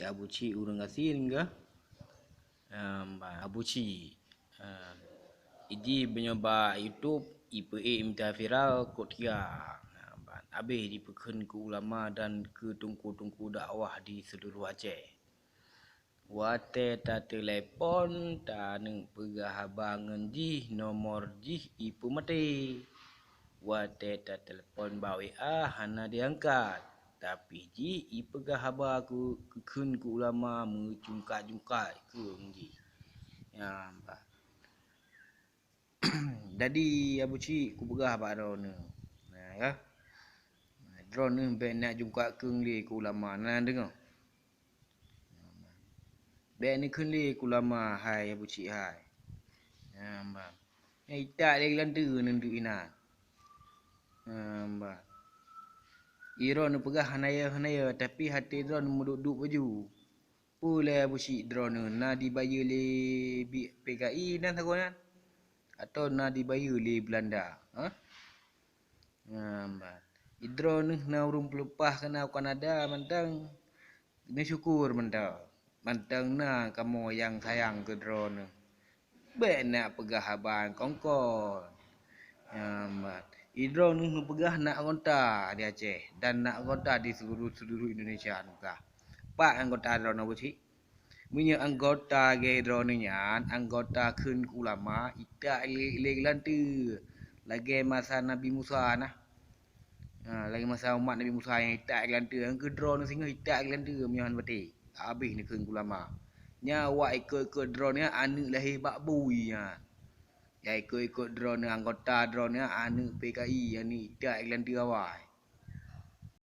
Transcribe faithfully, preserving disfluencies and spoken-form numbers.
Abu Cik ureuëng gasien kah? Abu Cik, iji meunyoe bak YouTube ipeuék mita viral kot tiang. Habéh jipeukheun keu ulama dan keu teungku-teungku dakwah di seuluruh Aceh. Watée tateulepon, taneuk peugah haba ngon jih, nomor jih ipeumaté. Watée tateulepon bak W A hana diangkat, tapi jih ipeugah haba keu kheun keu ulama meucungkat-cungkat keu jih. Nyan bah. Jadi Abu Cik kupeugah bak droeneuh. Nah, ya. Droeneuh bék nak jungkat kheun lé keu ulama. Nah, deungoe. Bék neukheun lé keu ulama hai Abu Cik hai. Nah, bah. Nyang itak lé geulanteue neundeuk inan. Nah, bah. Droeneuh peugah hana ya, hana ya, tapi até droeneuh meuduek-duek baju. Peue lé Abu Cik droeneuh na dibayeue lé P K I nan sagoe nyan? Atawa na dibayeue lé Beulanda? Ha? Nyan bah. Droeneuh na ureuëng peuleupah keunan u Kanada mantong. Neusyukur mantong. Mantong na kamoe nyang sayang keu droeneuh. Bék nak peugah haba kongkon. Nyan bah. Droeneuh neupeugah na anggota di Aceh dan na anggota di seuluruh-seuluruh Indonesia nyoe kah. Pat anggota droeneuh Abu Cik? Meunyoe anggota lagée droeneuh nyan, anggota kheun keu ulama, itak lé, lé geulanteue. Lagée masa Nabi Musa nah. Ha, lagée masa umat Nabi Musa nyang itak lé geulanteue, nyang keu droeneuh singoh itak lé geulanteue meunyoe hana patéh. Habéh neukheun keu ulama. Nyan awak ikot-ikot droeneuh nyan aneuëk lahé bak bui nyan. Nyang ikot-ikot droeneuh, anggota droeneuh nyan aneuëk P K I nyang itak lé geulanteue awai.